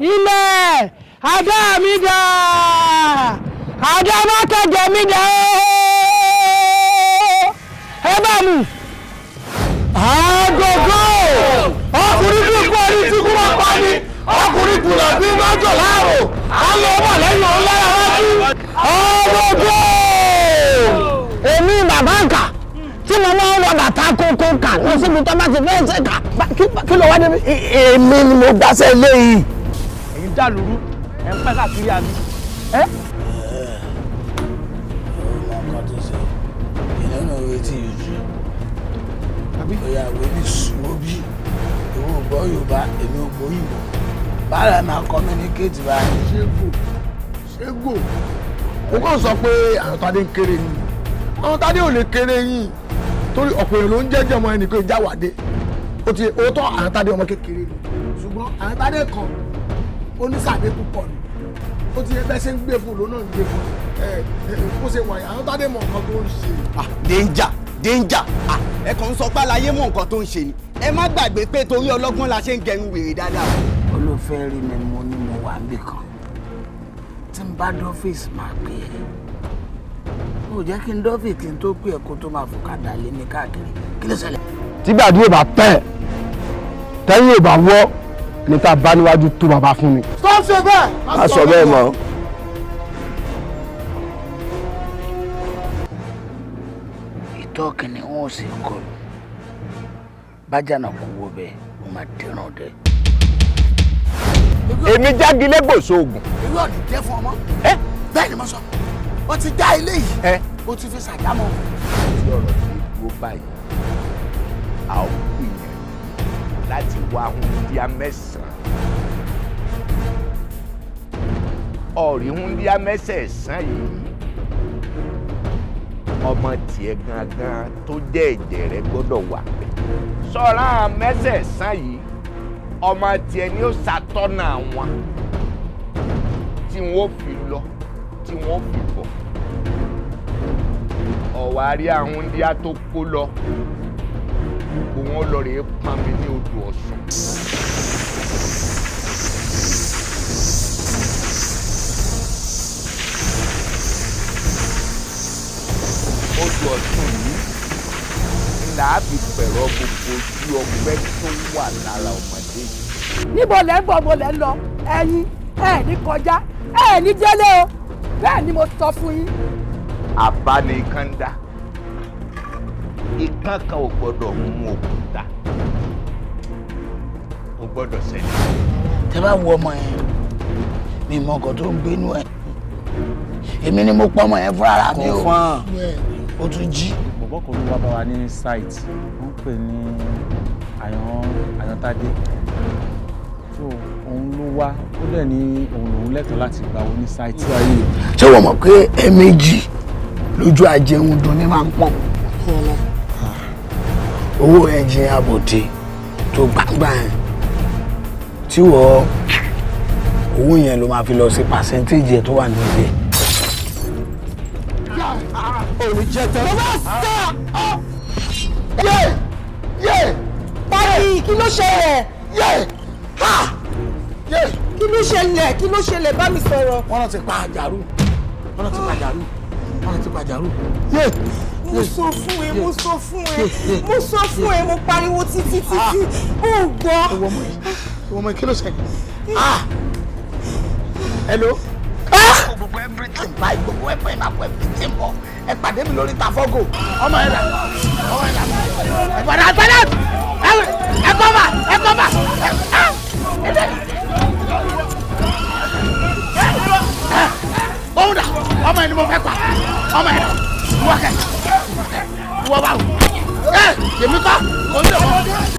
Ilẹ̀ àdá mi dà, àdá mọ́kẹ́jẹ mi dà ooo, ẹ bá mu. Àgògò ọkùnrin tí kú ẹni tí kú máa pa ni, ọkùnrin kùnà bí mọ́jọ láàrò á lọ wà lẹ́yìn òun lára wájú. Àgògò èmi bàbá àkà tí mo máa ń wọ bàtà kókó kà lọ síbi tó bá ti fẹ́ ṣe kà. Kí ló wá débi? Èmi ni mo gbàṣẹ léyìí. Ẹ̀yin dàlúrú ẹ̀ ń pẹ́ káàkiri àbí. Ọmọ nǹkan tó ṣe ìnáwó retí yòjú bóyá ìwé ní sùnwó bí ìwọ ò gbọ́ Yorùbá, èmi ò gbọ́ òyìnbó, bára máa communicate báyìí. Ṣégbò ṣégbò, mo kàn sọ pé àwọn tádé ń kéré yín, àwọn tádé ò lè kéré yín torí ọ̀pọ̀ èèyàn ló ń jẹ́jẹ́ ọmọ ẹnìkan ìjáwádé ó ti òótọ́. Àwọn tádé ọmọ kékeré ni, ṣùgbọ́n àwọn tádé kan onísàdé púpọ̀ ni. Ó ti bẹ́ẹ̀ ṣe ń gbé fún lónà ń gbé fún ẹ ẹ bó ṣe wà yìí, àwọn tádé mọ nǹkan tó ń ṣe. Danger, danger! Ẹ kàn ń sọ pé àlàyé mọ nǹkan tó ń ṣe ni. Ẹ má gbàgbé pé torí ọlọ́gbọ́n la ṣe ń gẹrun wèrè dáadáa. Olùfẹ́ rí mi, mo ní mo wà níbì kan, tí n bá dọ́fíìsì máa pè é. Ó jẹ́ kí n dọ́fíìsì kí n tó pè é, kó tó máa fòkàdà lé mi káàkiri. Kí ló ṣẹlẹ̀? Tí gbàdúrà ò bá tẹ̀ tẹ́yìn ò bá wọ́ ní tá a bá níwájú tó bàbá fún mi. Stop ṣe bẹ́ẹ̀. Má sọ bẹ́ẹ̀ mọ́. Ìtọ́ kìnìún ò sì kọlù bájànà kú wo bẹ́ẹ̀, ó máa dẹ̀rùn dẹ. Èmi jágilégbò sóògùn. Irú ọ̀nì jẹ́ fún ọmọ bẹ́ẹ̀ ni mo sọ, ó ti dá ilé yìí, ó ti fi ṣàdámọ̀. Tí ọ̀rọ̀ ti dúró báyìí, a ó gbìyànjú láti wá húndíá mẹ́sàn-án. Ọ̀rí húndíá mẹ́sẹ̀ẹ̀sán yìí, ọmọ tiẹ̀ gangan tó jẹ́ ẹ̀jẹ̀ rẹ gbọ́dọ̀ wà pẹ́. Sọ̀rọ̀ mẹ́sẹ̀ẹ̀sán yìí, ọmọ tiẹ̀ ni ó ṣàtọ́nà wọn tí wọ́n fi lọ, tí wọ́n fi bọ̀. Ọ̀wárí àwọn húndíá tó kó lọ, gbogbo wọn lọ rèé pọnmi ní odò Ọ̀ṣun. Odò Ọ̀ṣun yìí là á fi pẹ̀rọ gbogbo ojú ọgbẹ́ tó wà lára ọmọdé yìí. Níbo lẹ́ ń bọ̀, mo lẹ́ ń lọ, ẹ̀yin ẹ̀ ní kọjá, ẹ̀ ní délé o, bẹ́ẹ̀ ni mo sọ fún yín. Àbá ni ikán ń dá, ikán kan ò gbọ́dọ̀ mú òkúta, ò gbọ́dọ̀ ṣẹlẹ̀. Tẹ bá wo ọmọ yẹn, mi mọ ọkọ tó ń gbénú ẹ, èmi ni mo pọ ọmọ yẹn fúnra mi o, ó tún jí. Bọ̀bọ̀ kan ló wá bá wa ní site, wọ́n pè ní Àyàntádé. So òun ló wá, ó dẹ̀ ní òun lòun lẹ́tọ̀ọ́ láti gba owó ní site. Ṣé wọ́n mọ̀ pé ẹ̀ẹ̀mejì lójú ajẹun dun ní máa ń pọ̀n owó ẹ̀jìn àbòdè tó gbàgbà yẹn tí wọ́n owó yẹn ló máa fi lọ sí percentage ẹ̀ tó wà nílé. Òní jẹ́ tán. Mo bá sá. Yé yé. Báyìí, kí ló ṣẹlẹ̀? Yé ha yé. Kí ló ṣẹlẹ̀? Kí ló ṣẹlẹ̀? Bá mi sọ̀rọ̀. Wọ́n náà ti pa àjàrú, wọ́n náà ti pa àjàrú, wọ́n náà ti pa àjàrú. Yé. Mo sọ fún ẹ, mo sọ fún ẹ, mo sọ fún ẹ, mo pariwo títí títí, ó gbọ́. Ìwọ ọmọ yìí, ìwọ ọmọ yìí, kí ló ṣẹlẹ̀? Ah, hello. Gbogbo everything báyìí, gbogbo everything máa kó everything bọ̀, ẹ pàdé mi lórí Tafọ́gò. Ọmọ ẹ dà, ọmọ ẹ dà, ẹ padà, ẹ padà, ẹ kọ́ bà, ẹ kọ́ bà, ẹ dẹ. Òun dà, ọmọ ẹ ni mo fẹ́ pa, ọmọ ẹ dà, ìwọ kẹ, ìwọ bá wù ẹ, èmi kọ́, kò ní lè wọ́n.